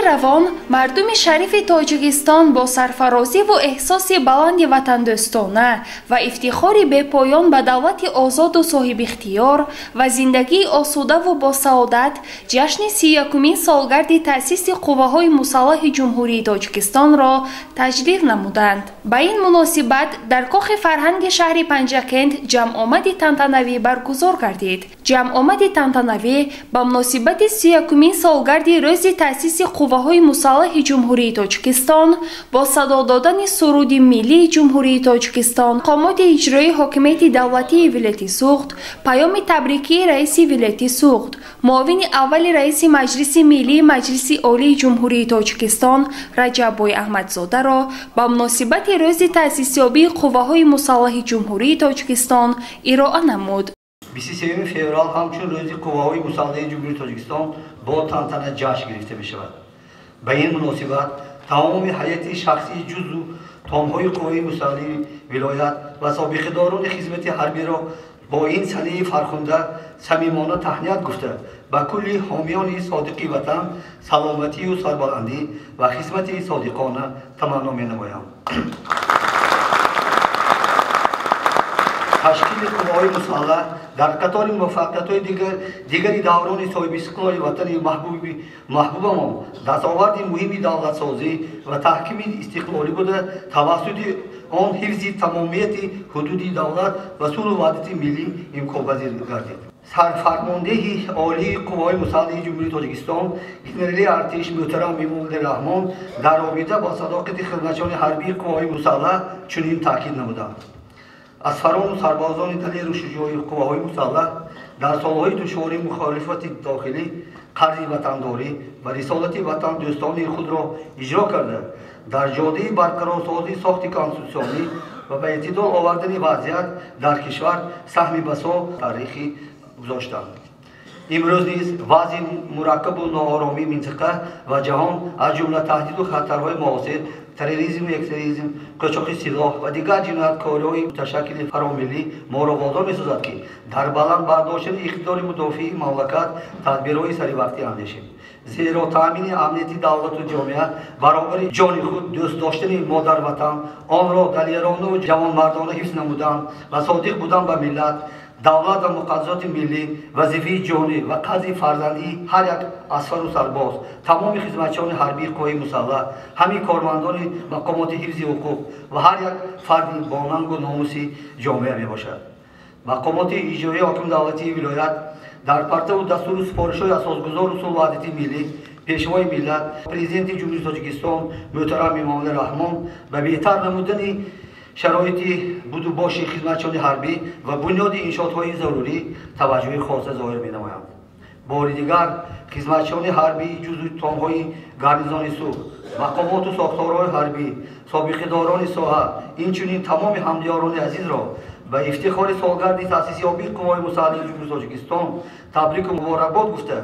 Соли равон мардуми шарифи Тоҷикистон бо сарфарозиву эҳсоси баланди ватандӯстона ва ифтихори бепоён ба давлати озоду соҳибихтиёр ва зиндагии осудаву босаодат ҷашни 31-умин солгарди таъсиси Қувваҳои мусаллаҳи Ҷумҳурии Тоҷикистонро таҷлил намуданд. Ба ин муносибат дар Кохи фарҳанги шаҳри Панҷакент ҷамъомади тантанавӣ баргузор гардид. Ҷамъомади тантанавӣ ба муносибати 31-умин солгарди рӯзи таъсиси Қувваҳои мусаллаҳи Ҷумҳурии Тоҷикистон бо садо додани суруди миллии Ҷумҳурии Тоҷикистон, мақомоти иҷроии ҳокимияти давлатии вилояти Суғд паёми табрикии раиси вилояти Суғд, муовини аввали раиси Маҷлиси Миллии Маҷлиси Олии Ҷумҳурии Тоҷикистон Раҷаббой Аҳмадзодаро ба муносибати рӯзи таъсисёбии Қувваҳои мусаллаҳи Ҷумҳурии Тоҷикистон ироа намуд. 23 феврал ҳамчун рӯзи Қувваҳои мусаллаҳи Ҷумҳурии Тоҷикистон бо тантана ҷашн гирифта мешавад. Ба ин муносибат тамоми ҳайати шахсии ҷузу томҳои қувваи мусаллаҳи вилоят ва собиқадорони хизмати ҳарбиро бо ин санаи фархунда самимона таҳният гуфта, ба кулли ҳомиёни содиқи ватан саломатию сарбаландӣ ва хизмати содиқона таманно менамоям. Ташкили қувваҳои мусаллаҳ дар қатори муваффақиятҳои дигари даврони соҳибистиқлоли ватани маҳбубамон дастоварди муҳими давлатсозӣ ва таҳкими истиқлолӣ буда, тавассути он ҳифзи тамомияти ҳудуди давлат ва сулҳу ваҳдати миллӣ имконпазир гардид. Сарфармондеҳи олии Қувваҳои мусаллаҳи Ҷумҳурии Тоҷикистон генерали артиш муҳтарам Эмомалӣ Раҳмон дар робита бо садоқати хизматчиёни ҳарбии қувваҳои мусаллаҳ чунин таъкид намуданд: Асфарону сарбозони далеру шуҷои қувваҳои мусаллаҳ дар солҳои душвори мухолифати дохилӣ қарзи ватандорӣ ва рисолати ватандӯстони худро иҷро карда, дар ҷодаи барқарорсозии сохти конститутсионӣ ва ба эътидол овардани вазъият дар кишвар саҳми басо таърихӣ гузоштанд. Имрӯз низ вазъи мураккабу нооромии минтиқа ва ҷаҳон, аз ҷумла таҳдиду хатарҳои муосир, терроризму экстремизм, қочоқи силоҳ ва дигар ҷинояткориҳои муташаккили фаромиллӣ моро водор месозад, ки дар баланд бардоштани иқтидори мудофиаи мамлакат тадбирҳои саривақтӣ андешем. Зеро таъмини амнияти давлату ҷомеа баробари ҷони худ дӯст доштани модарватан, онро далеронаву ҷавонмардона ҳифз намудан ва содиқ будан ба миллат, давлат ва муқаддасоти миллӣ вазифаи ҷонӣ ва қарзи фарзандии ҳар як асфару сарбоз, тамоми хизматчиёни ҳарбии қувваи мусаллаҳ, ҳамин кормандони мақомоти ҳифзи ҳуқуқ ва ҳар як фарди бонангу номуси ҷомеа мебошад. Мақомоти иҷроии ҳокими давлатии вилоят дар партаву дастуру супоришҳои асосгузору сулҳу ваҳдати миллӣ, Пешвои миллат, Президенти Ҷумҳурии Тоҷикистон муҳтарам Эмомалӣ Раҳмон ба беҳтар намудани шароити будубоши хизматчиёни ҳарбӣ ва бунёди иншоотҳои зарурӣ таваҷҷӯҳи хоса зоҳир менамоянд. Бори дигар хизматчиёни ҳарбии ҷузу томҳои гарнизони Суғд, мақомоту сохторҳои ҳарбӣ, собиқадорони соҳа, инчунин тамоми ҳамдиёрони азизро ба ифтихори солгарди таъсисёбии Қувваҳои мусаллаҳи Ҷумҳурии Тоҷикистон табрику муборакбод гуфта,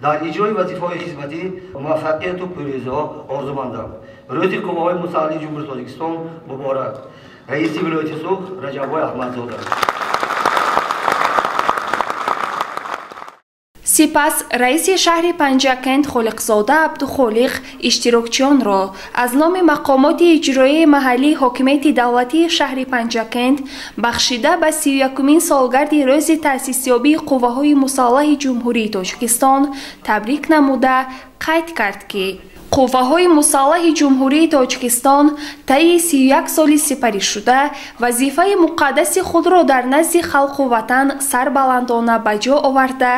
дар иҷрои вазифаҳои хизматӣ муваффақияту пирӯзиҳо орзумандам. Рӯзи Қувваҳои мусаллаҳи Ҷумҳурии Тоҷикистон муборак! Раиси вилояти Суғд Раҷаббой Аҳмадзода. Сипас раиси шаҳри Панҷакент Холиқзода Абдухолиқ иштирокчиёнро аз номи мақомоти иҷроияи маҳаллии ҳокимияти давлатии шаҳри Панҷакент бахшида ба 31-умин солгарди рӯзи таъсисёбии Қувваҳои мусаллаҳи Ҷумҳурии Тоҷикистон табрик намуда, қайд кард, ки Қувваҳои мусаллаҳи Ҷумҳурии Тоҷикистон таи 31 соли сипаришуда вазифаи муқаддаси худро дар назди халқу ватан сарбаландона ба ҷо оварда,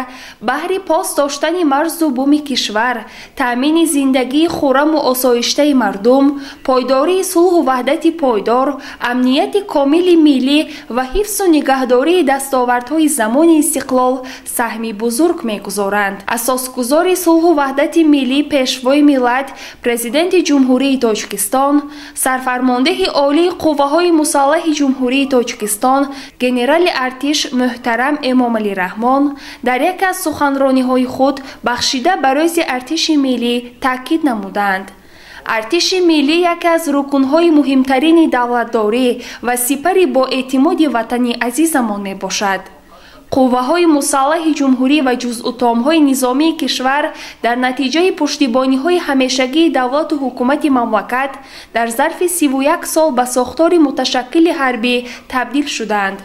баҳри пос доштани марзу буми кишвар, таъмини зиндагии хурраму осоиштаи мардум, пойдории сулҳу ваҳдати пойдор, амнияти комили миллӣ ва ҳифзу нигаҳдории дастовардҳои замони истиқлол саҳми бузург мегузоранд. Асосгузори сулҳу ваҳдати миллӣ, Пешвои миллат, Президенти Ҷумҳурии Тоҷикистон, Сарфармондеҳи Олии Қувваҳои мусаллаҳи Ҷумҳурии Тоҷикистон генерали артиш муҳтарам Эмомалӣ Раҳмон дар яке аз суханрониҳои худ бахшида ба рӯзи артиши миллӣ таъкид намуданд: Артиши миллӣ яке аз рукнҳои муҳимтарини давлатдорӣ ва сипари боэътимоди ватани азизамон мебошад. Қувваҳои мусаллаҳи ҷумҳурӣ ва ҷузъутомҳои низомии кишвар дар натиҷаи пуштибониҳои ҳамешагии давлату ҳукумати мамлакат дар зарфи 31 сол ба сохтори муташаккили ҳарбӣ табдил шуданд.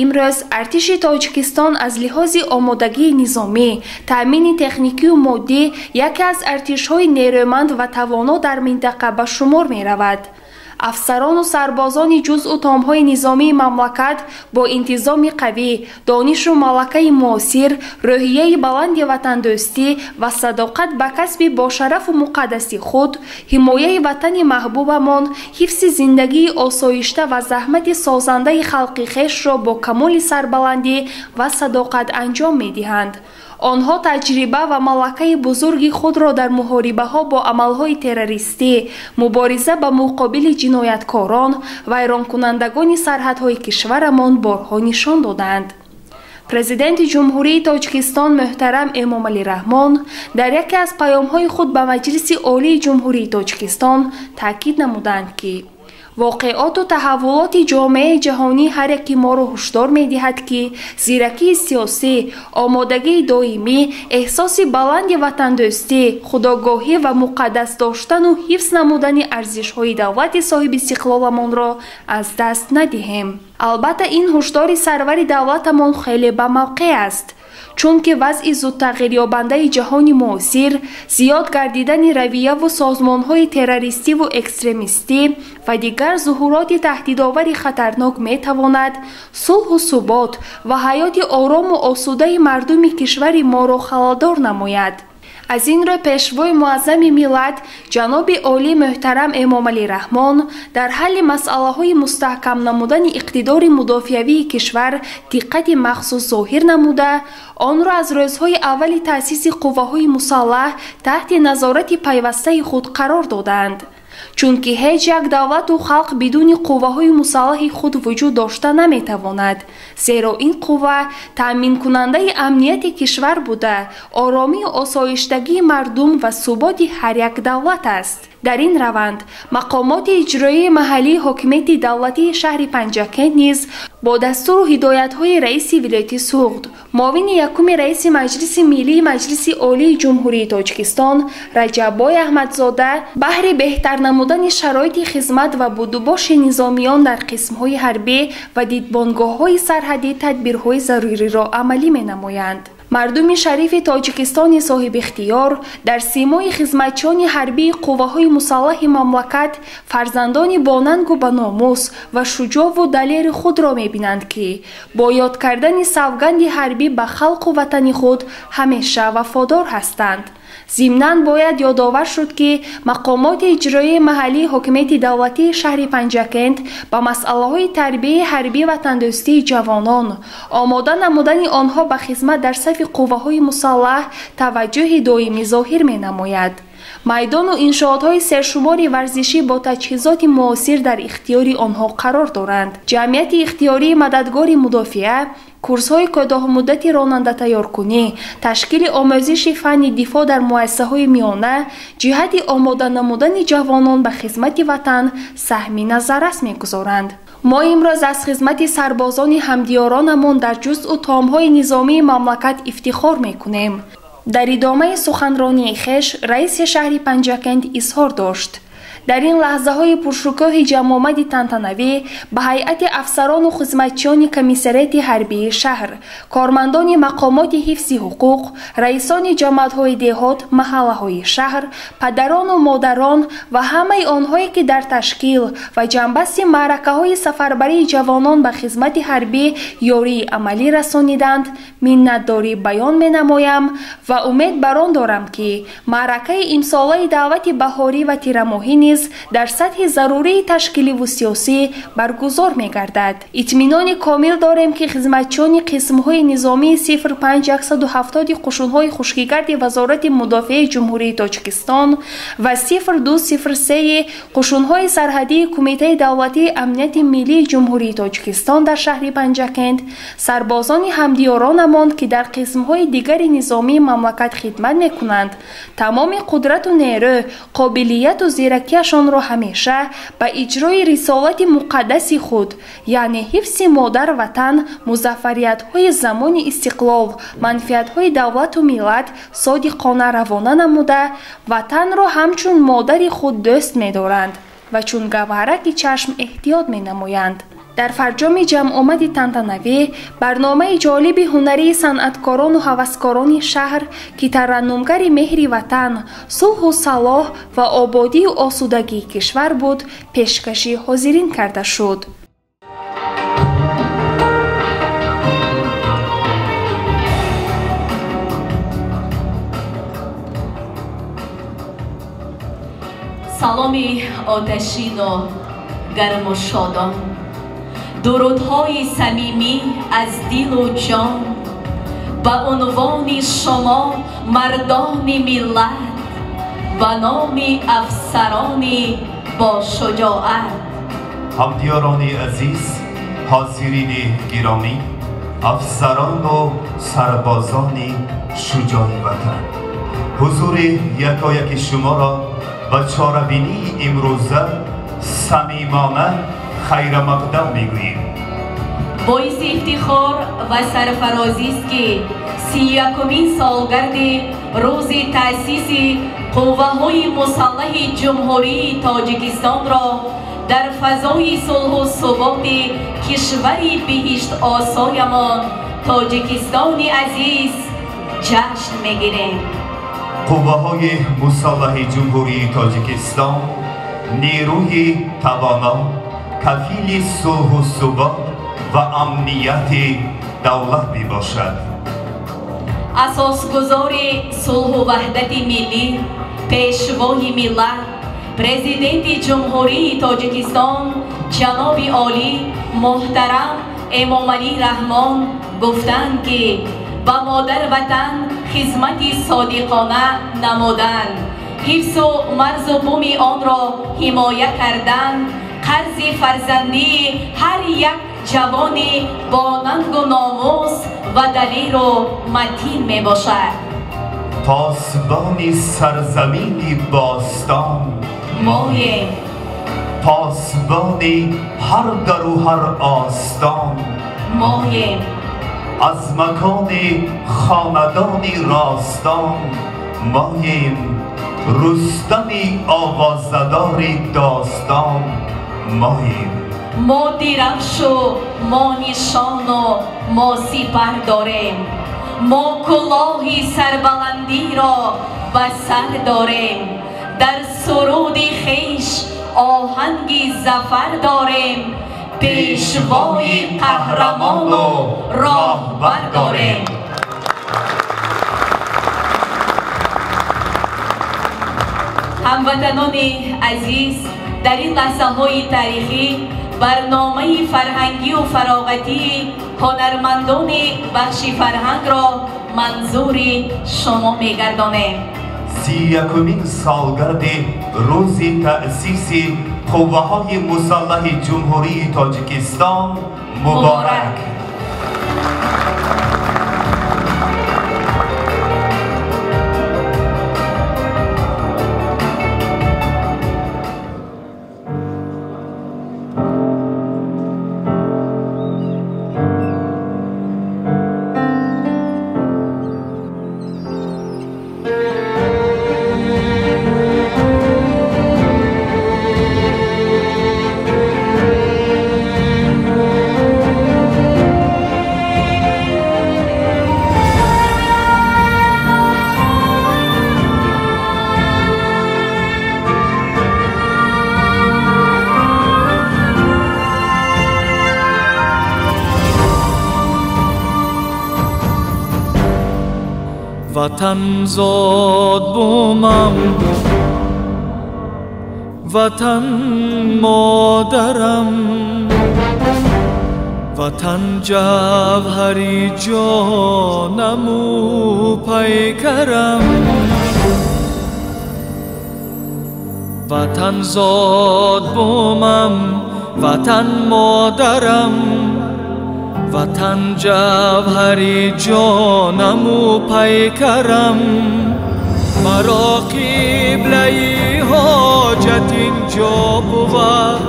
Имрӯз артиши Тоҷикистон аз лиҳози омодагии низомӣ, таъмини техникию моддӣ яке аз артишҳои нерӯманд ва тавоно дар минтақа ба шумор меравад. Афсарону сарбозони ҷузъу томҳои низомии мамлакат бо интизоми қавӣ, донишу малакаи муосир, рӯҳияи баланди ватандӯстӣ ва садоқат ба касби бошарафу муқаддаси худ, ҳимояи ватани маҳбубамон, ҳифзи зиндагии осоишта ва заҳмати созандаи халқи хешро бо камоли сарбаландӣ ва садоқат анҷом медиҳанд. Онҳо таҷриба ва малакаи бузурги худро дар муҳорибаҳо бо амалҳои террористӣ, мубориза ба муқобили ҷинояткорон, вайронкунандагони сарҳадҳои кишварамон борҳо нишон доданд. Президенти Ҷумҳурии Тоҷикистон муҳтарам Эмомалӣ Раҳмон дар яке аз паёмҳои худ ба Маҷлиси Олии Ҷумҳурии Тоҷикистон таъкид намуданд, ки воқеоту таҳаввулоти ҷомеаи ҷаҳонӣ ҳар яки моро ҳушдор медиҳад, ки зиракии сиёсӣ, омодагии доимӣ, эҳсоси баланди ватандӯстӣ, худогоҳӣ ва муқаддас доштану ҳифз намудани арзишҳои давлати соҳибистиқлоламонро аз даст надиҳем. Албатта, ин ҳушдори сарвари давлатамон хеле ба мавқеъ аст, чунки вазъи зудтағйирёбандаи ҷаҳони муосир, зиёд гардидани равияву созмонҳои террористиву экстремистӣ ва дигар зуҳуроти таҳдидовари хатарнок метавонад сулҳу субот ва ҳаёти орому осудаи мардуми кишвари моро халалдор намояд. Аз ин рӯ пешвои муаззами миллат ҷаноби олӣ муҳтарам Эмомалӣ Раҳмон дар ҳалли масъалаҳои мустаҳкам намудани иқтидори мудофиавии кишвар диққати махсус зоҳир намуда, онро аз рӯзҳои аввали таъсиси қувваҳои мусаллаҳ таҳти назорати пайвастаи худ қарор доданд. Чунки ҳеҷ як давлату халқ бидуни қувваҳои мусаллаҳи худ вуҷуд дошта наметавонад, зеро ин қувва таъминкунандаи амнияти кишвар буда, оромию осоиштагии мардум ва суботи ҳар як давлат аст. Дар ин раванд мақомоти иҷроии маҳаллии ҳокимияти давлатии шаҳри Панҷакент низ бо дастуру ҳидоятҳои раиси вилояти Суғд, муовини якуми раиси Маҷлиси Миллии Маҷлиси Олии Ҷумҳурии Тоҷикистон Раҷаббой Аҳмадзода баҳри беҳтар намудани шароити хизмат ва будубоши низомиён дар қисмҳои ҳарбӣ ва дидбонгоҳҳои сарҳадӣ тадбирҳои заруриро амалӣ менамоянд. Мардуми шарифи Тоҷикистони соҳибихтиёр дар симои хизматчиёни ҳарбии қувваҳои мусаллаҳи мамлакат фарзандони бонангу баномус ва шуҷову далери худро мебинанд, ки бо ёд кардани савганди ҳарбӣ ба халқу ватани худ ҳамеша вафодор ҳастанд. Зимнан бояд ёдовар шуд, ки мақомоти иҷроии маҳаллии ҳокимияти давлатии шаҳри Панҷакент ба масъалаҳои тарбияи ҳарбӣ ватандӯстии ҷавонон, омода намудани онҳо ба хизмат дар сафи қувваҳои мусаллаҳ таваҷҷӯҳи доимӣ зоҳир менамояд. Майдону иншоотҳои сершумори варзишӣ бо таҷҳизоти муосир дар ихтиёри онҳо қарор доранд. Ҷамъияти ихтиёрии мададгори мудофиа курсҳои кӯтоҳмуддати ронандатайёркунӣ, ташкили омӯзиши фанни дифоъ дар муассисаҳои миёна ҷиҳати омода намудани ҷавонон ба хизмати ватан саҳми назаррас мегузоранд. Мо имрӯз аз хизмати сарбозони ҳамдиёронамон дар ҷузъу томҳои низомии мамлакат ифтихор мекунем. Дар идомаи суханронии хеш раиси шаҳри Панҷакент изҳор дошт: дар ин лаҳзаҳои пуршукӯҳи ҷамъомади тантанавӣ ба ҳайати афсарону хизматчиёни комиссариати ҳарбии шаҳр, кормандони мақомоти ҳифзи ҳуқуқ, раисони ҷамоатҳои деҳот, маҳаллаҳои шаҳр, падарону модарон ва ҳамаи онҳое, ки дар ташкил ва ҷамъбасти маъракаҳои сафарбарии ҷавонон ба хизмати ҳарбӣ ёрии амалӣ расониданд, миннатдорӣ баён менамоям ва умед бар он дорам, ки маъракаи имсолаи даъвати баҳорӣ ва тирамоҳӣ низ дар сатҳи зарурии ташкиливу сиёсӣ баргузор мегардад. Итминони комил дорем, ки хизматчиёни қисмҳои низомии 05170 қушунҳои хушкигарди Вазорати мудофиаи Ҷумҳурии Тоҷикистон ва 0203 қушунҳои сарҳадии Кумитаи давлатии амнияти миллии Ҷумҳурии Тоҷикистон дар шаҳри Панҷакент, сарбозони ҳамдиёронамон, ки дар қисмҳои дигари низомии мамлакат хидмат мекунанд, тамоми қудрату нерӯ, қобилияту зиракияшонро худашонро ҳамеша ба иҷрои рисолати муқаддаси худ, яъне ҳифзи модар ватан, музаффариятҳои замони истиқлол, манфиатҳои давлату миллат содиқона равона намуда, ватанро ҳамчун модари худ дӯст медоранд ва чун гавҳараки чашм эҳтиёт менамоянд. Дар фарҷоми ҷамъомади тантанавӣ барномаи ҷолиби ҳунарии санъаткорону ҳаваскорони шаҳр, ки тараннумгари меҳри ватан, сулҳу салоҳ ва ободию осудагии кишвар буд, пешкаши ҳозирин карда шуд. Саломи оташину гарму шодон, дурудҳои самимӣ аз дилу ҷон ба унвони шумо мардони миллат, ба номи афсарони бошуҷоат. Ҳамдиёрони азиз, ҳозирини гиромӣ, афсарону сарбозони шуҷои ватан, ҳузури якояки шуморо ба чорабинии имрӯза самимона хайрамақдам мегӯем. Боиси ифтихор ва сарфарозист, ки 31-умин солгарди рӯзи таъсиси қувваҳои мусаллаҳи Ҷумҳурии Тоҷикистонро дар фазои сулҳу суботи кишвари биҳиштосоямон Тоҷикистони азиз ҷашн мегирем. Қувваҳои мусаллаҳи Ҷумҳурии Тоҷикистон нерӯи тавоно, кафили сулҳу субот ва амнияти давлат мебошад. Асосгузори сулҳу ваҳдати миллӣ, пешвои миллат, президенти Ҷумҳурии Тоҷикистон ҷаноби олӣ муҳтарам Эмомалӣ Раҳмон гуфтанд, ки ба модар ватан хизмати содиқона намудан, ҳифзу марзу буми онро ҳимоя кардан қарзи фарзандии ҳар як ҷавони бо нангу номус ва далеру матин мебошад. Посбони сарзамини бостон моем, посбони ҳар дару ҳар остон моем, аз макони хонадони ростон моем, рустами овозадори достон моем. Мо дирафшу мо нишону мо сипар дорем, мо кулоҳи сарбаландиро ба сар дорем, дар суруди хеш оҳанги зафар дорем, пешвои қаҳрамону роҳбар дорем. Ҳамватанони азиз, дар ин лаҳзаҳои таърихӣ барномаи фарҳангию фароғатии ҳунармандони бахши фарҳангро манзури шумо мегардонем. 31-умин солгарди рӯзи таъсиси қувваҳои мусаллаҳи Ҷумҳурии Тоҷикистон муборак! Ватан зод бумам, ватан модарам, ватан ҷавҳари ҷонаму пайкарам, ватан зод бумам, ватан модарам, ватан ҷавҳари ҷонаму пайкарам. Маро қиблаи ҳоҷат инҷо бувад,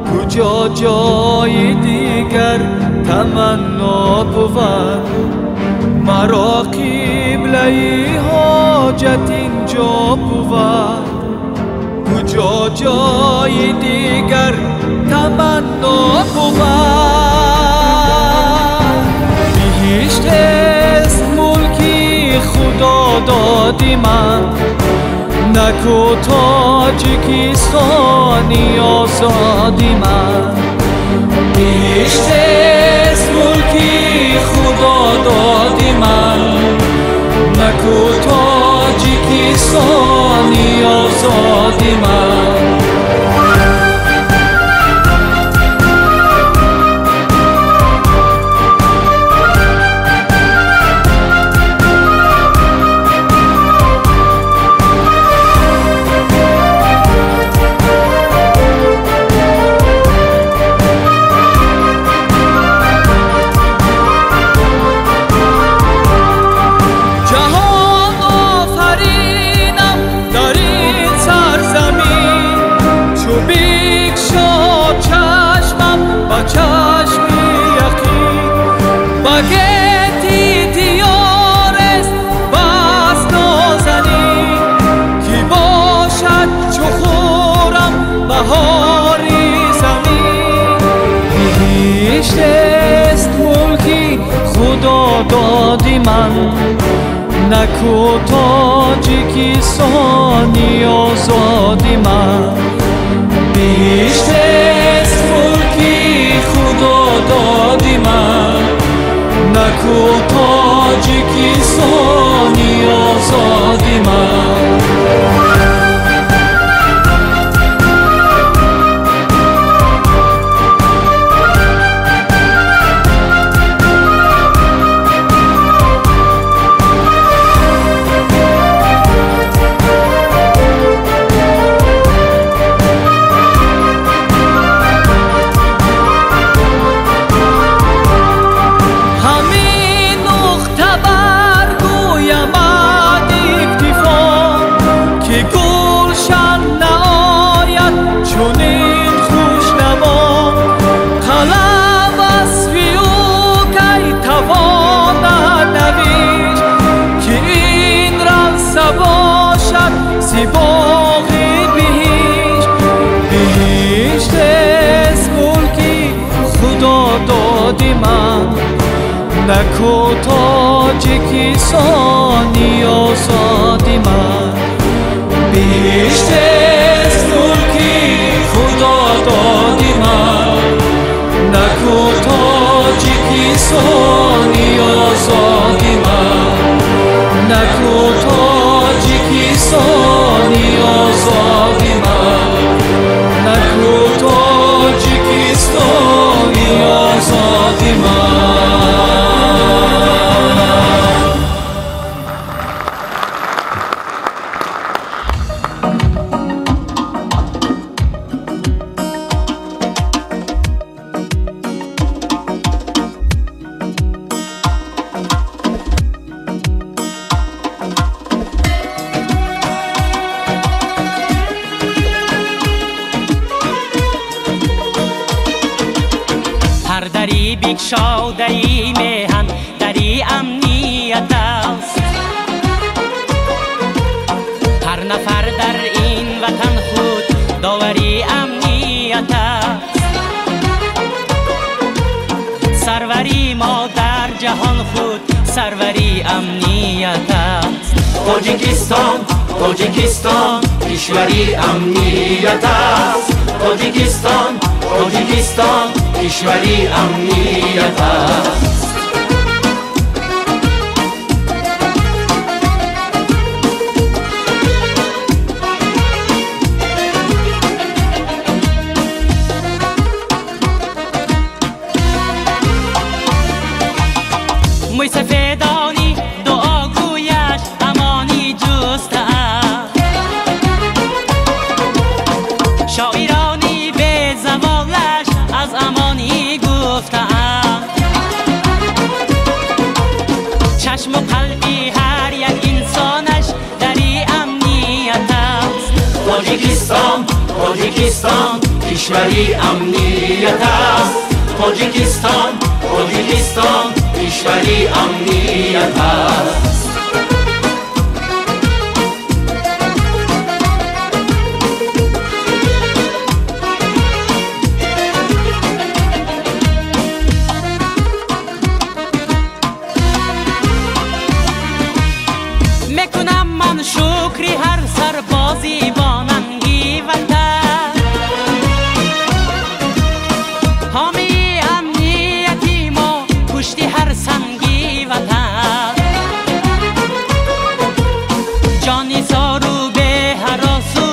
куҷо ҷои дигар таманно бувад. Маро қиблаи ҳоҷат инҷо бувад, куҷо ҷои дигар таманно бувад. Биҳишт аст мулки Худо доди ман, наку Тоҷикистони озоди ман. Биҳишт аст мулки Худо доди ман, наку Тоҷикистони озоди ман. Биҳишт аст мулки Худо доди ман, наку Тоҷикистони озоди ман. Биҳишт аст мулки Худо доди ман, наку Тоҷикистони озоди ман. Боғи биҳишт, биҳишт аст мулки Худо доди ман, наку Тоҷикистони озоди ман. Биҳишт аст мулки Худо доди ман, наку Тоҷикистони озоди ман, наку Тоҷикистони озоди ман, наку Тоҷикистони озоди ман. Бикшодаи меҳан дари амният аст, ҳар нафар дар ин ватан худ довари амният аст. Сарвари мо дар ҷаҳон худ сарвари амният аст. Тоҷикистон, Тоҷикистон кишвари амният аст. Тоҷикистон, Тоҷикистон кишвари амният аст. Мӯйсафедони дуогӯяш амонӣ ҷустааст, шоирони безаволаш аз амонӣ гуфтаанд. Тоҷикистон, Тоҷикистон, кишвари амният аст. Тоҷикистон, Тоҷикистон, кишвари амният аст. Мекунам ман шукри ҳар сарбози бо нанги ватан, ҳомии амнияти мо пушти ҳар санги ватан. Ҷони сору беҳаросу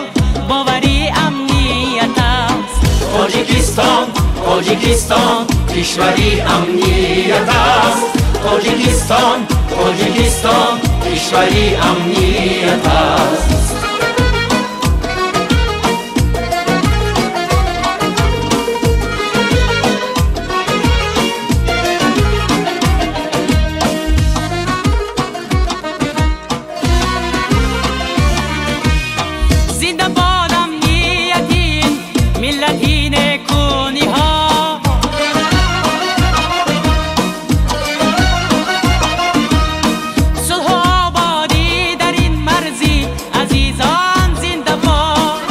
бовари амният аст. Тоҷикистон, Тоҷикистон, кишвари амният аст. Тоҷикистон, Тоҷикистон, кишвари амният аст. Зинда бод амнияти ин миллати некуниҳо. Сулҳу ободӣ дар ин марзи азизон зинда бод.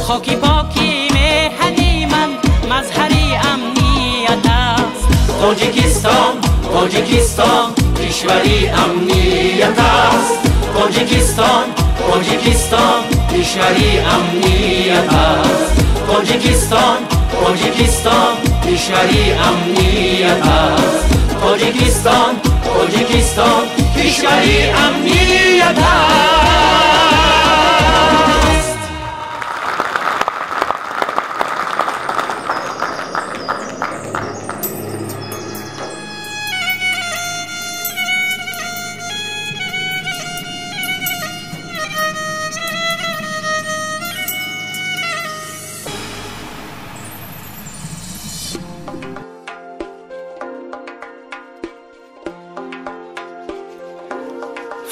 Хоки поки меҳани ман мазҳари амният аст. Тоҷикистон, Тоҷикистон, кишвари амният аст. Тоҷикистон, Тоҷикистон, кишвари амният аст. Тоҷикистон, Тоҷикистон, кишвари амният аст. Тоҷикистон, Тоҷикистон, кишвари амният аст.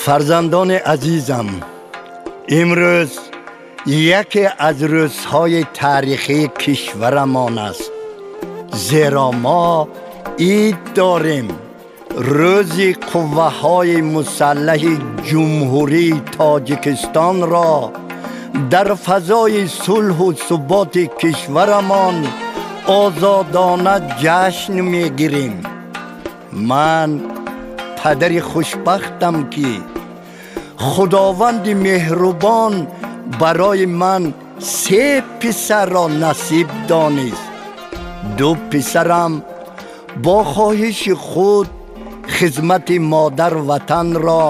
Фарзандони азизам, имрӯз яке аз рӯзҳои таърихии кишварамон аст, зеро мо ид дорем. Рӯзи қувваҳои мусаллаҳи Ҷумҳурии Тоҷикистонро дар фазои сулҳу суботи кишварамон озодона ҷашн мегирем. Ман падари хушбахтам, ки Худованди меҳрубон барои ман се писарро насиб донист. Ду писарам бо хоҳиши худ хизмати модар ватанро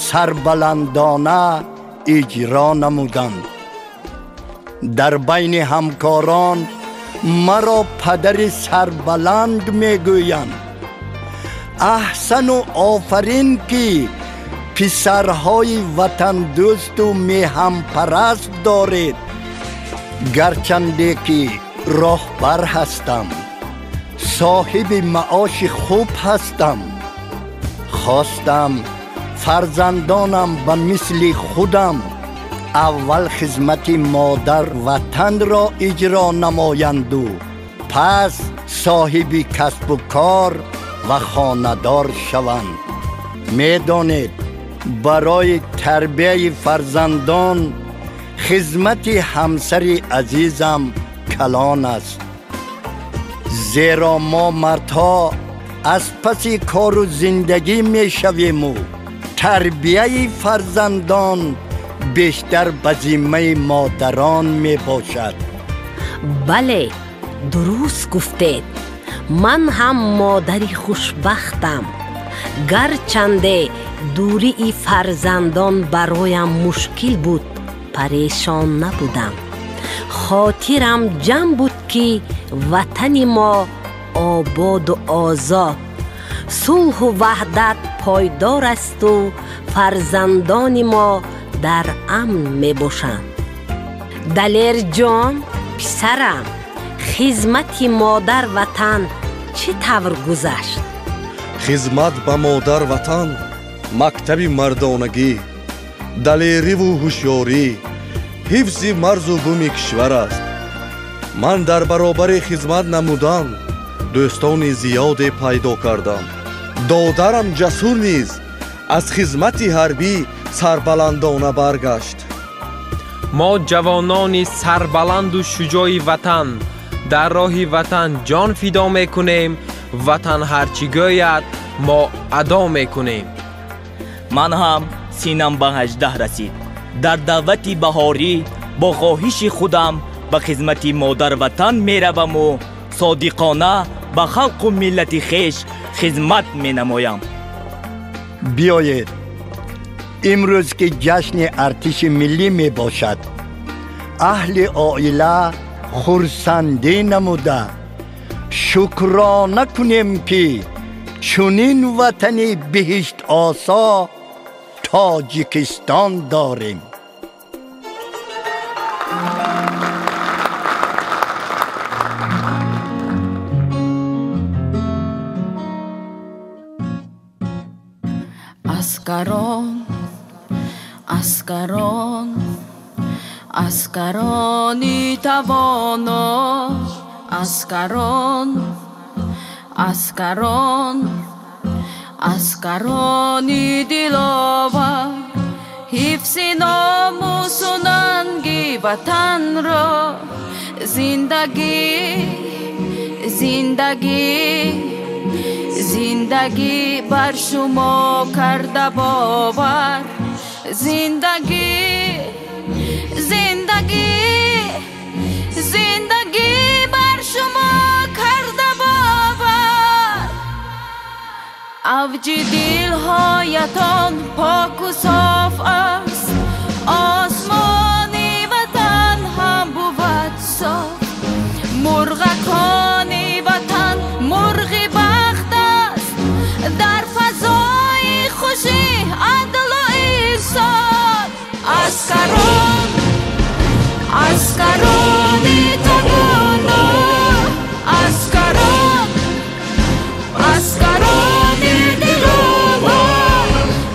сарбаландона иҷро намуданд. Дар байни ҳамкорон маро падари сарбаланд мегӯянд. Аҳсану офарин, ки писарҳои ватандӯсту меҳанпараст доред. Гарчанде ки роҳбар ҳастам, соҳиби маоши хуб ҳастам, хостам фарзандонам ба мисли худам аввал хизмати модар ватанро иҷро намоянду пас соҳиби касбу кор ва хонадор шаванд. Медонед, барои тарбияи фарзандон хизмати ҳамсари азизам калон аст, зеро мо мардҳо аз паси кору зиндагӣ мешавему тарбияи фарзандон бештар ба зиммаи модарон мебошад. Бале, дуруст гуфтед. Ман ҳам модари хушбахтам. Гарчанде дурии фарзандон бароям мушкил буд, парешон набудам. Хотирам ҷамъ буд, ки ватани мо ободу озод, сулҳу ваҳдат пойдор асту фарзандони мо дар амн мебошанд. Далерҷон, писарам, хизмати модар ватан чӣ тавр гузашт? Хизмат ба модар ватан мактаби мардонагӣ, Далериву ҳушёрӣ, ҳифзи марзу буми кишвар аст. Ман дар баробари хизмат намудан дӯстони зиёде пайдо кардам. Додарам Ҷасур низ аз хизмати ҳарбӣ сарбаландона баргашт. Мо ҷавонони сарбаланду шуҷои ватан дар роҳи ватан ҷон фидо мекунем, ватан ҳар чӣ гӯяд, мо адо мекунем. Ман ҳам синам ба 18 расид. Дар даъвати баҳорӣ бо хоҳиши худам ба хизмати модар-ватан мераваму содиқона ба халқу миллати хеш хизмат менамоям. Биёед, имрӯз ки ҷашни артиши миллӣ мебошад, аҳли оила хурсандӣ намуда шукрона кунем, ки чунин ватани биҳиштосо Тоҷикистон дорем. Аскарон, аскарон, аскарони тавоно, аскарон, аскарон, аскарони диловар, ҳифзи номусу нанги ватанро, зиндагӣ, зиндагӣ, зиндагӣ бар шумо карда бовар, зиндагӣ, зиндагӣ, зиндагӣ бар шумо карда бовар. Авҷи дилҳоятон поку соф аст, осмони ватан ҳам бувад соф, мурғакони ватан мурғи бахт аст, дар фазои хушӣ адлу инсоф. Аскарон, аскарони тавоно, аскарон, аскарони диловар,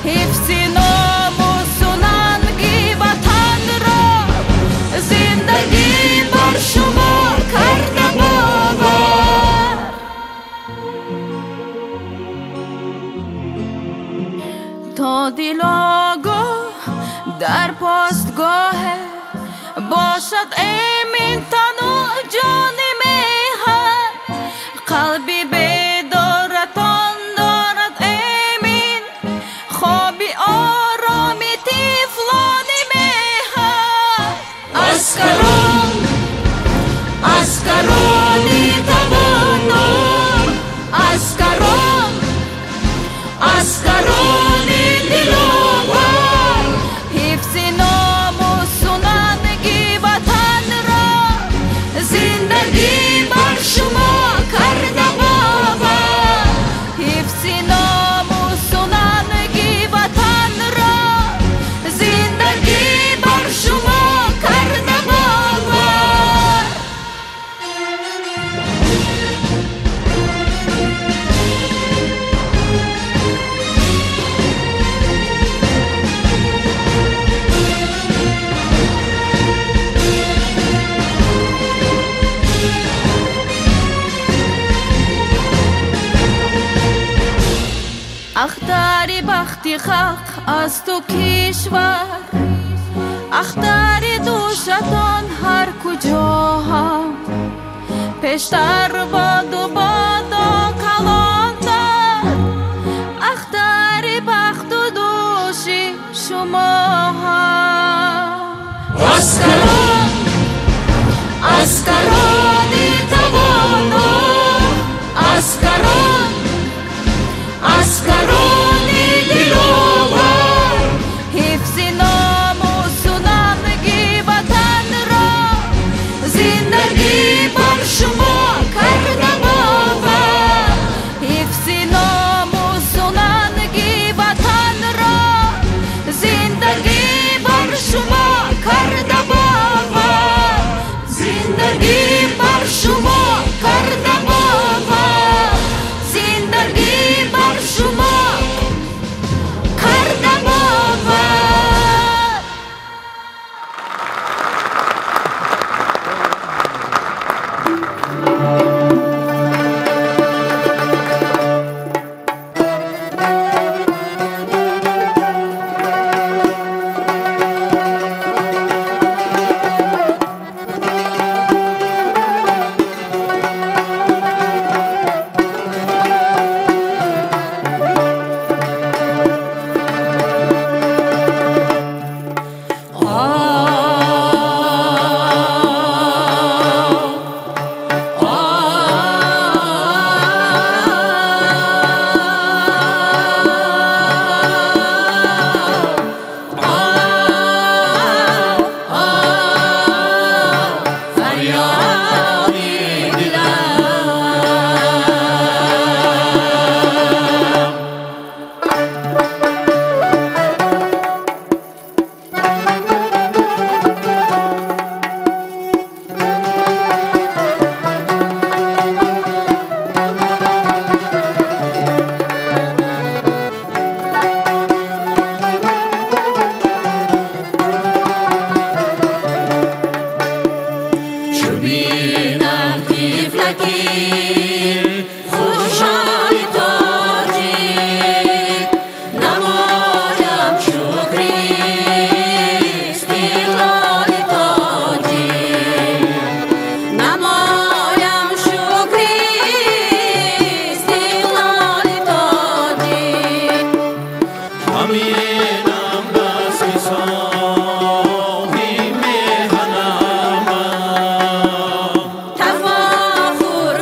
ҳифзи номусу нанги ватанро, зиндагӣ бар шумо карда бовар. То дилогоҳ дар постгоҳе бошад эмин тану ҷони меҳан, қалби бедоратон дорад эмин хоби ороми тифлони меҳан. Аскарон, аскарони тавоно, аскарон, аскарони диловар, ҳифзи номусу нанги ватанро, зиндагӣ бар шумо карда бовар, ҳифзи номусу нанги ватанро, зиндагӣ бар шумо карда бовар. Ахтари бахти халқ аз ту кишвар, ахтари дӯшатон ҳар куҷо ҳам, пештар боду бодо калонтар, ахтари бахту дӯши шумо ҳам. Аскарон, аскарони тавоно, аскарон, аскарони диловар, ҳифзи номусу нанги ватанро, зиндагӣ бар шумо карда бовар, ҳифзи номусу нанги ватанро, зиндагӣ бар шумо карда бовар, зиндагӣ. Кӯдаки хушҳоли тоҷик, намоям шукри истиқлоли тоҷик, намоям шукри истиқлоли тоҷик. Ҳаминам дасти соҳи меҳанамам. Тафохур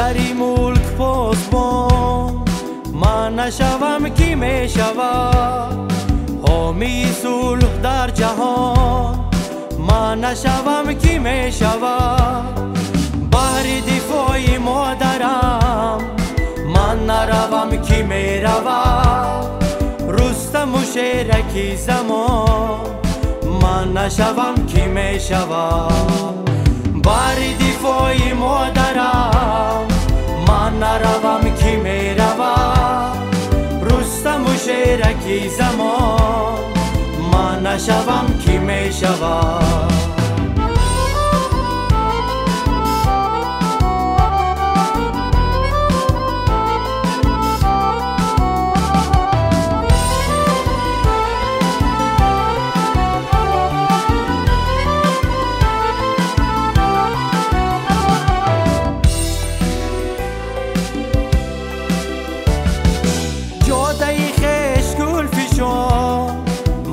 дари мулк посбон ман нашавам, кӣ мешавад? Ҳомии сулҳ дар ҷаҳон ман нашавам, кӣ мешавад? Баҳри дифои модарам ман наравам, кӣ меравад? Рустаму шераки замон ман нашавам, кӣ мешавад? Баҳри дифои модарам ман наравам, кӣ меравад? Рустаму шераки замон ман нашавам, кӣ мешавад?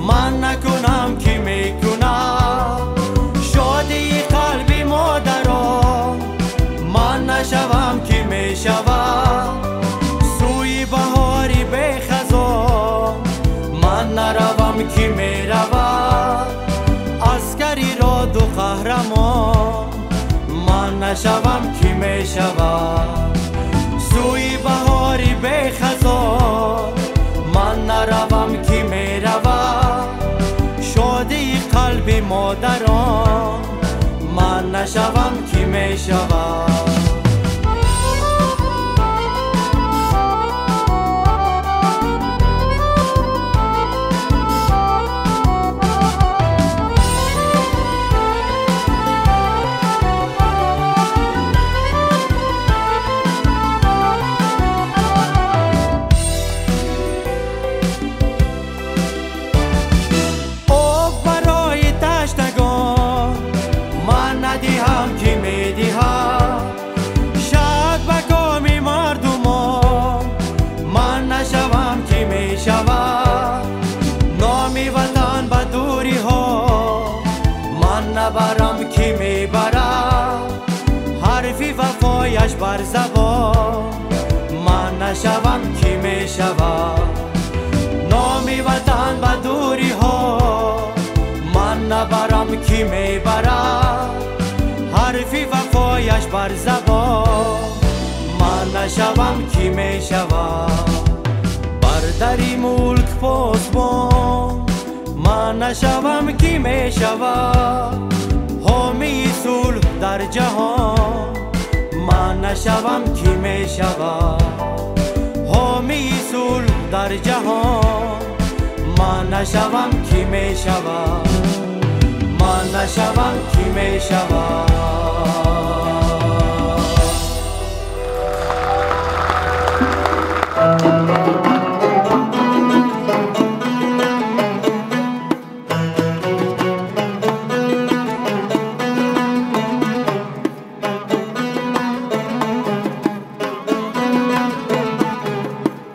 Ман накунам, кӣ мекунад? Шодии қалби модарон ман нашавам, кӣ мешавад? Сӯи баҳори бехазон ман наравам, кӣ меравад? Аскари роду қаҳрамон ман нашавам, кӣ мешавад? Сӯи баҳори бехазон ман наравам, кӣ меравад? Шодии қалби модарон ман нашавам, кӣ мешавад? Номи ватан ба дуриҳо ман набарам, кӣ мебарад? Ҳарфи вафояш бар забон ман нашавам, кӣ мешавад? Номи ватан ба дуриҳо ман набарам, кӣ мебарад? Ҳарфи вафояш бар забон ман нашавам, кӣ мешавад? Бар дари мулк посбон ман нашавам, кӣ мешавад? Ҳомии сулҳ дар ҷаҳон ман нашавам, кӣ мешавад? Ҳомии сулҳ дар ҷаҳон ман нашавам, кӣ мешавад? Ман нашавам, кӣ мешавад?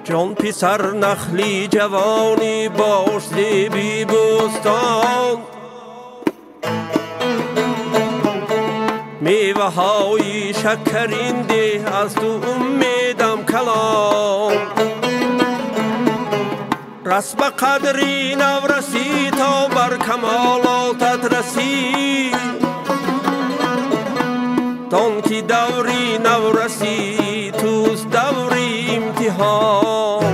Ҷон писар, нахли ҷавонӣ бош, зеби бӯстон, меваҳои шакарин деҳ, аз ту умедам калон. Рас ба қадри наврасӣ, то бар камолотат расӣ, дон ки даври наврасӣ туст даври имтиҳон.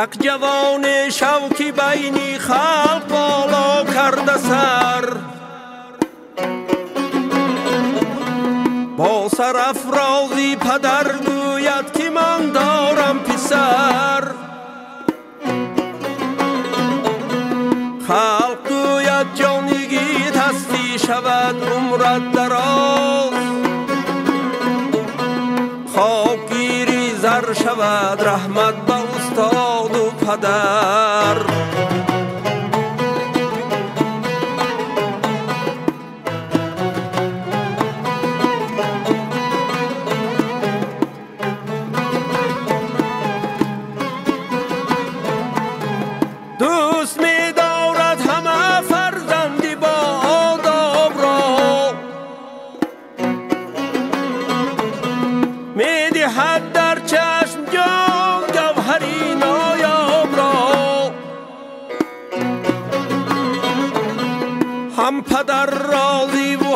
Як ҷавоне шав, ки байни халқ боло карда сар, бо сарафрози падар гӯяд, ки ман дорам писар. Халқ гӯяд: ҷон йигит ҳастӣ, шавад умрат дароз, хокгири зар шавад, раҳмат ба устоду падар.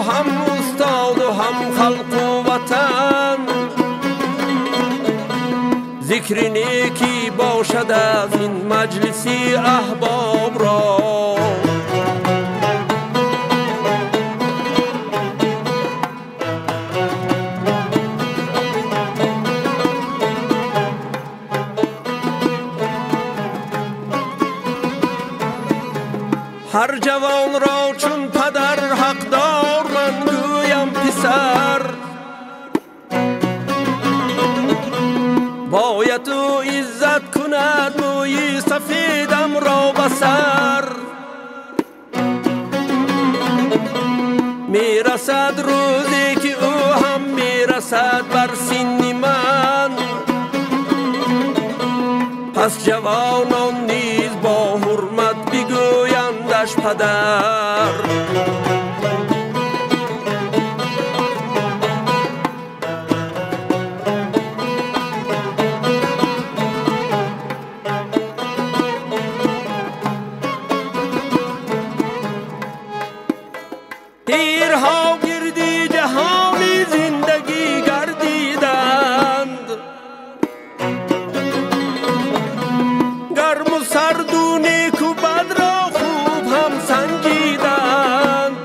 ҳам устоду ҳам халқу ватан. Зикри некӣ бошад аз ин маҷлиси аҳбоб ро. Ҳар ҷавонро чун падар ҳақдор ман гӯям писар, бояд ӯ иззат кунад мӯи сафедамро ба сар. Мерасад рӯзе ки ӯ ҳам мерасад бар синни ман, пас ҷавонон низ бо ҳурмат бигӯяндаш падар. Тирҳо гирди ҷаҳони зиндагӣ гардиданд, гарму сарду неку бадро хуб ҳам санҷиданд.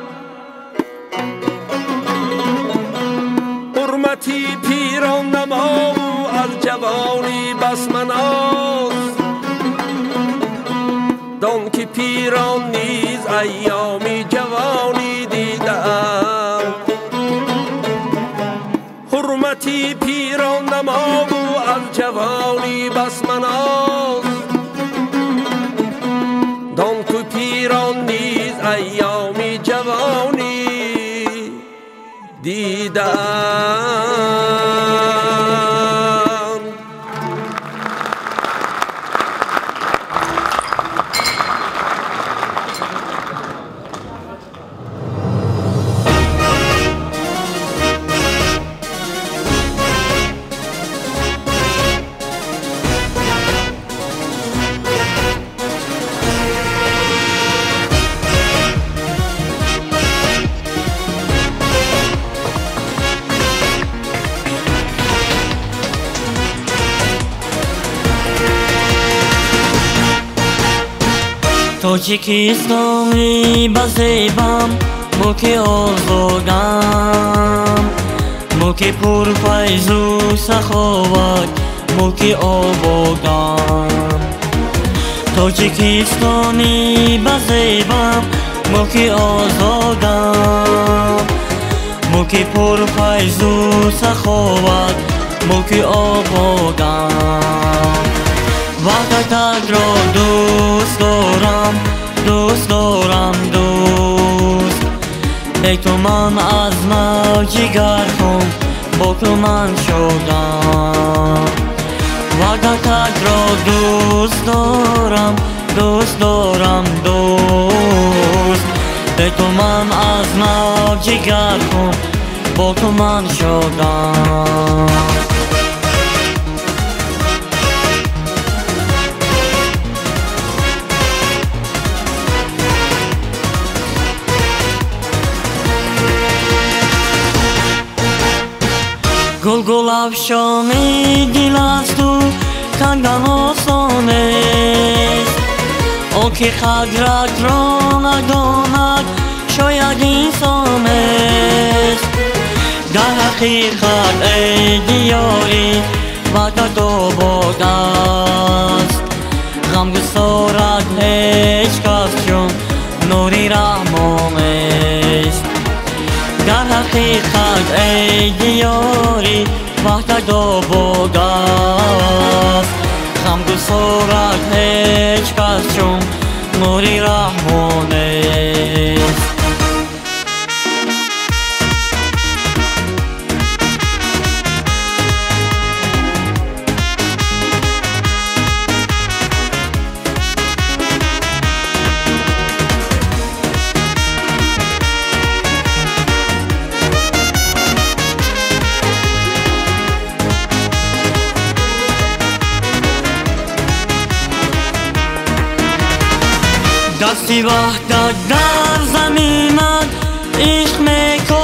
Ҳурмати пирон намову аз ҷавонӣ бас маноз, дон ки пирон низ айёми ҷавонӣ дидаанд. Ҳурмати пирон намову аз ҷавонӣ бас маноз, дон ки пирон низ айёми ҷавонӣ дидаанд. Тоҷикистони ба зебам, мулки озодам, мулки пурфайзу саховат, мулки ободам. Тоҷикистони ба зебам, мулки озодам, мулки пурфайзу саховат, мулки ободам. Ваҳдатро дӯст дорам, дӯст дорам, дӯст. Бе ту ман аз нав ҷигархун, бо ту ман шодам. Ваҳдатро дӯст дорам, дӯст дорам, дӯст. Бе ту ман аз нав ҷигархун, бо ту ман шодам. Гулгулафшони дил аз ту кандан осон нест. Он ки қадратро надонад, шояд инсон нест. Дар ҳақиқат эй диёри ваҳдат обод аст. Ғамгусорат ҳеҷ кас чун нури раҳмон нест. Дар ҳақиқат эй диёри ваҳдат обод аст. Ғамгусорат ҳеҷ кас чун нури раҳмон нест. Дасти ваҳдат дар заминат ишқ мекунад.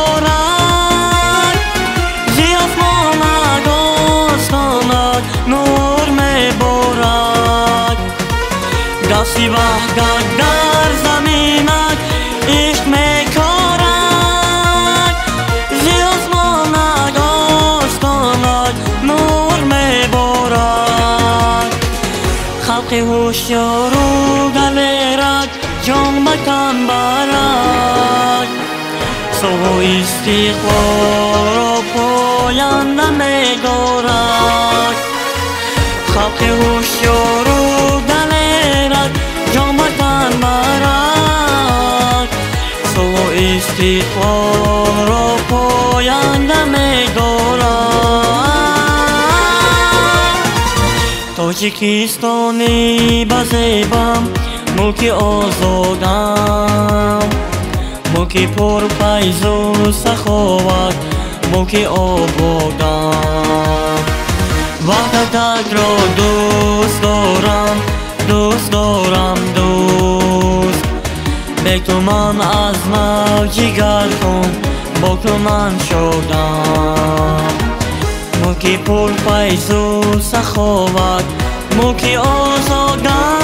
ҳушёру далерак ҷон ба тан барак, сулҳу истиқлолро поянда медорад. Халқи ҳушёру далерак ҷон ба тан барак, сулҳу истиқлолро поянда медорад. Тоҷикистони базебам, мулки озодам, мулки пурфайзу саховат, мулки ободам. Ваҳдататро дӯст дорам, дӯст дорам, дӯст. Бе ту ман аз нав ҷигархун, бо ту ман шодам. Мулки пурфайзу саховат, мулки озодам.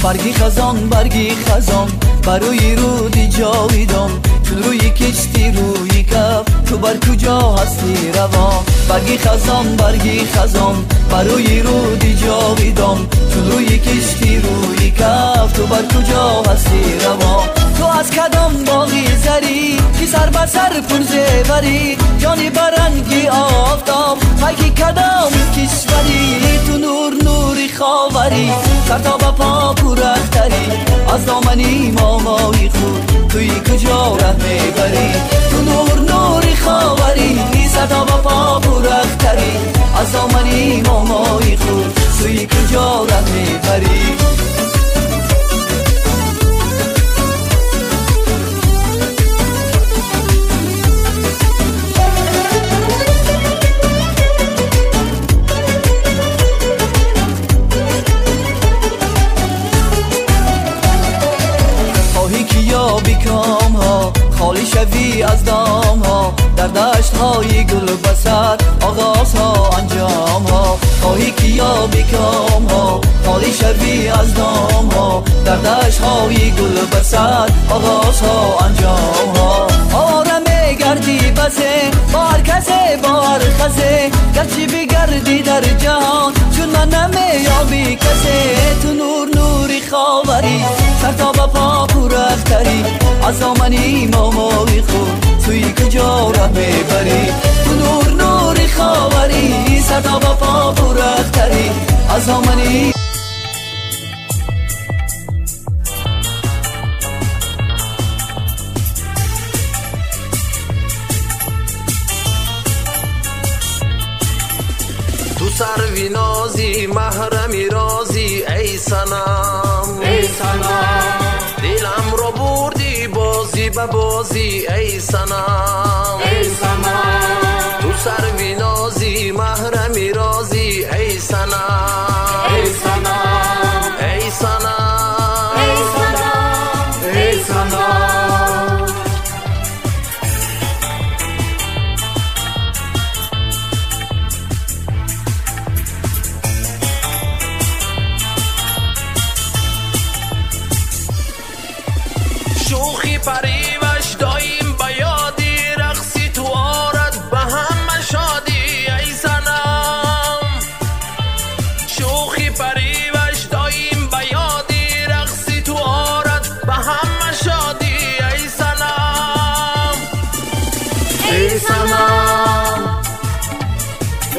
Барги хазон, барги хазон, бар рӯи руди ҷовидон, чун рӯи кишти рӯи каф, ту бар куҷо ҳасти равон? Барги хазон, барги хазон, бар рӯи руди ҷовидон, чун рӯи кишти рӯи каф, ту бар куҷо ҳасти равон? Ту аз кадом боғи зарӣ, ки сар ба сар пурзеварӣ, ҷони баранги офтоб, пайки кадом кишварӣ? Ту нур, нури ховарӣ, сар то ба по пурахтарӣ, аз домани момои худ туи куҷо раҳ мебарӣ? Ту нур, нури ховарӣ, сар то ба по пурахтарӣ, аз домани момои худ туи куҷо раҳ мебарӣ? خالی شوی از دام ها، در دشت های گل بسر آغاز ها انجام ها. خواهی که یابی کام ها، خالی شوی از دام ها، در دشت های گل بسر آغاز ها انجام ها. آرام گردی بسه با هر کسه با هر خسه، گرچه بگردی در جهان چون من نمیابی کسه. تو نور، نوری خاوری، سر تا به پا پورختری، از دامنی مامای خود توی کجا ره میبری؟ تو نور، نوری خاوری، سر تا به پا پورختری، از دامنی. تو سروی نازی محرمی رازی ای صنم، ای صنم، دلم را بردی بازی به بازی ای صنم، ای صنم. تو سروی نازی محرمی رازی ای صنم، ای صنم، ای صنم، ای صنم، ای صنم. شوخی پریوش دایم به یادی، رقصی تو آرد به همه شادی ای صنم. شوخی پریوش دایم به یادی، رقصی تو آرد به همه شادی ای صنم، ای صنم،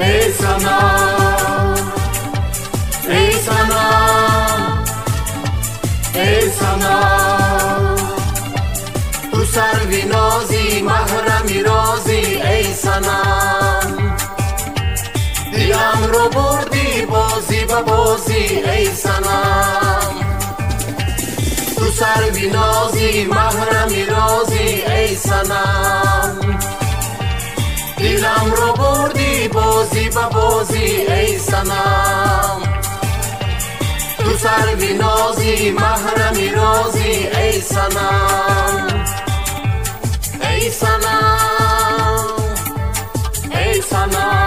ای صنم، ای صنم، ای صنم. бозӣ, эй санам. Ту сарви нозӣ, маҳрами розӣ, эй санам. Диламро бурдӣ бозӣ ба бозӣ, эй санам. Ту сарви нозӣ, маҳрами розӣ, эй санам. Эй санам, эй санам.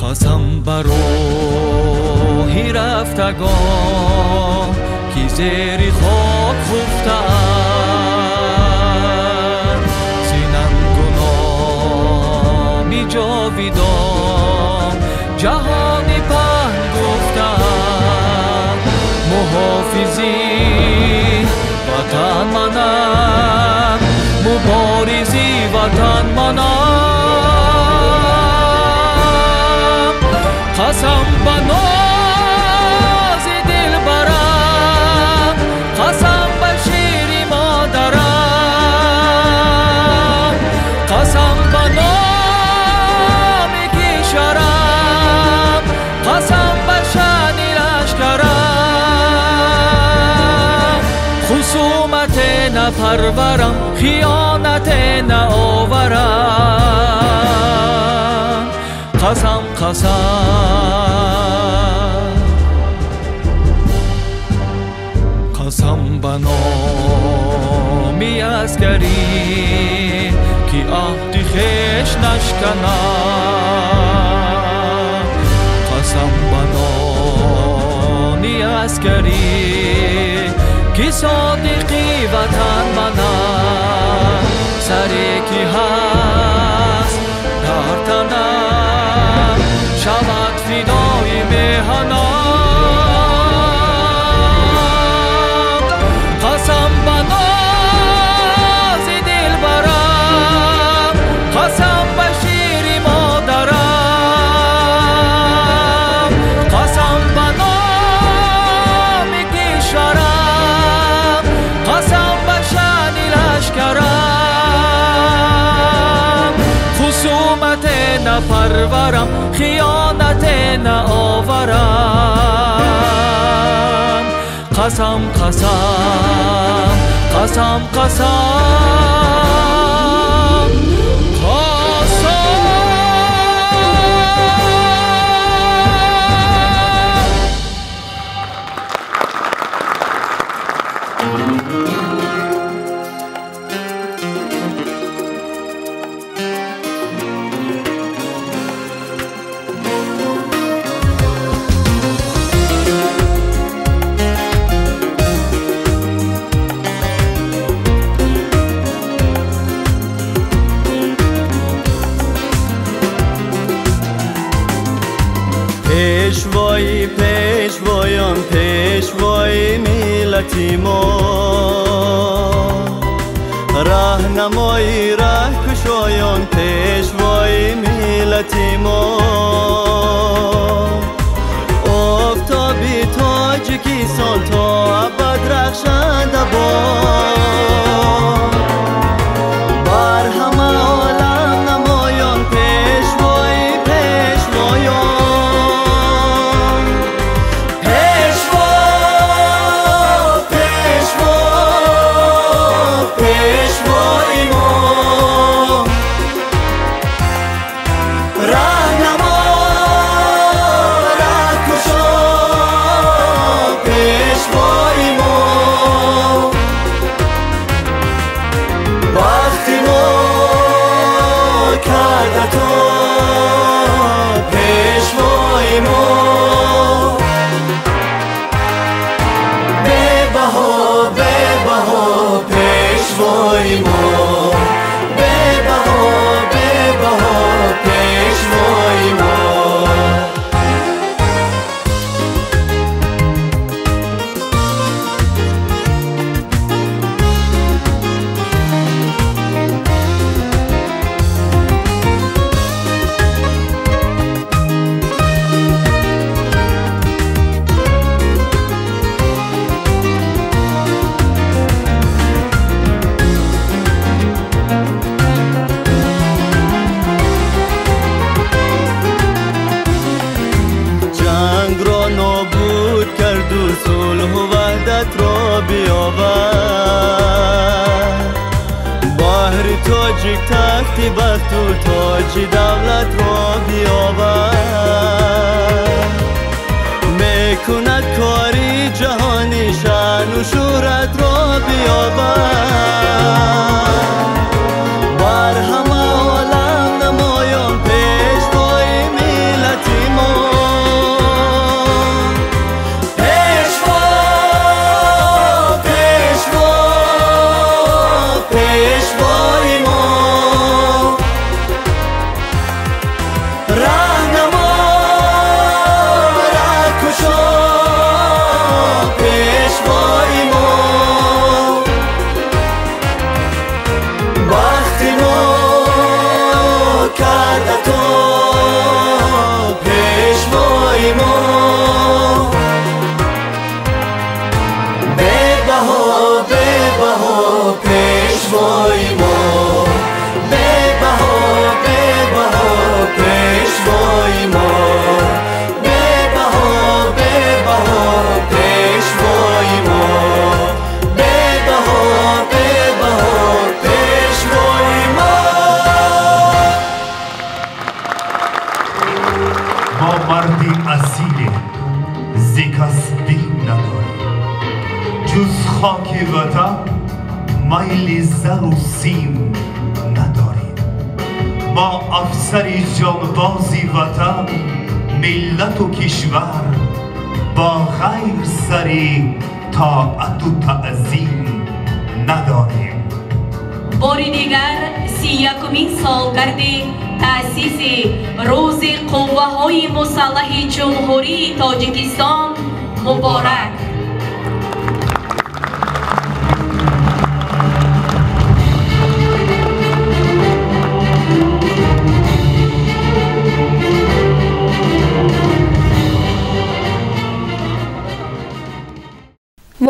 Қасам ба роҳи рафтагон, ки зери хок хуфтаанд, зинангу номи ҷовидон ҷаҳони паҳн гуфтаанд. Муҳофизи ватан манам, муборизи ватан манам. Қасам ба нози дилбарам, қасам ба шири модарам, қасам ба номи кишварам, қасам ба шаъни лашкарам. Хусумате напарварам, хиёнате наоварам. Қасам, қасам, қасам ба номи аскарӣ, ки аҳди хеш нашканад. Қасам ба нони аскарӣ, ки содиқи ватан манад. Саре ки ҳаст дар танам, шавад фидои меҳанам. Қасам ба нози дилбарам, қасам ба шири модарам, қасам ба номи кишварам, қасам ба шаъни лашкарам. Хусумате напарварам, хиёнате наоварам. Қасам, қасам, қасам, қасам, қасам. Пешвои пешвоён, пешвои миллати мо, раҳнамои раҳкушоён, пешвои миллати мо. Офтоби Тоҷикистон то абад рахшанда бод, бар ҳама олам намоён, пешвои пешвоён. Арҷи давлатро биёвард. Мекунад кори ҷаҳонӣ, шаъну шӯҳратро биёвард. Бар ҳама олам намоён пешвои миллати мо. Пешво, пешво, пешвои мо. Раҳнамо, раҳкушо, пешвои мо. Бахти мо карда то пешвои мо. Бебаҳо, бебаҳо, пешвои мо. Бебаҳо, бебаҳо, пешвои мо. Бебаҳо, бебаҳо, пешвои мо. Бебаҳо, бебаҳо, пешвои мо. Мо марди асилем, зи кас бим надорем, ҷуз хоки ватан майли зару сим надорем. Мо афсари ҷонбози ватан, миллату кишвар, бо ғайр сари тоату таъзим надорем. Бори дигар 31-умин солгарди таъсиси Рӯзи қувваҳои мусаллаҳи Ҷумҳурии Тоҷикистон муборак!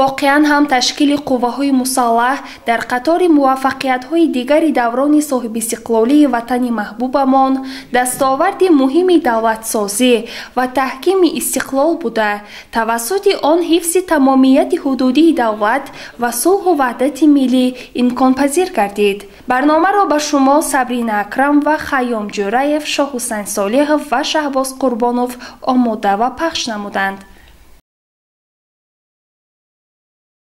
Воқеан ҳам ташкили қувваҳои мусаллаҳ дар қатори муваффақиятҳои дигари даврони соҳибистиқлолии ватани маҳбубамон дастоварди муҳими давлатсозӣ ва таҳкими истиқлол буда, тавассути он ҳифзи тамомияти ҳудудии давлат ва сулҳу ваҳдати миллӣ имконпазир гардид. Барномаро ба шумо Сабрина Акрам ва Хайём Ҷӯраев, Шоҳҳусайн Солиҳов ва Шаҳбоз Қурбонов омода ва пахш намуданд.